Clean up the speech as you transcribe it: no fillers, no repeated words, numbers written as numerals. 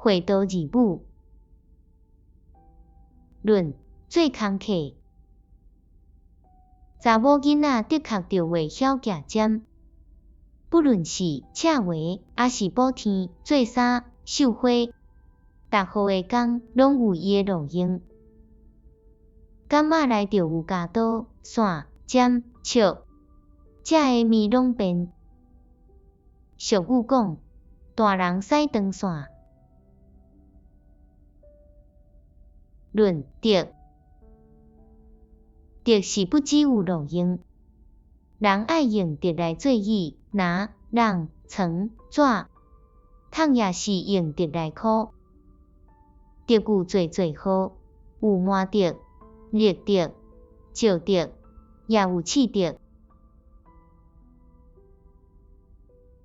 會道字母。論做工課，查某囡仔的確著會曉舉針，不論是刺蝟，抑是補天、做衫、繡花，逐號的工攏有伊的路用。柑仔內著有鉸刀、線、針、尺，食的物攏變。俗語講，大人駛長線。論竹，竹是不只有路用，人愛用竹來做椅、籃、籠、床、紙，桶也是用竹來箍。竹有濟濟號，有麻竹、綠竹、石竹，也有刺竹。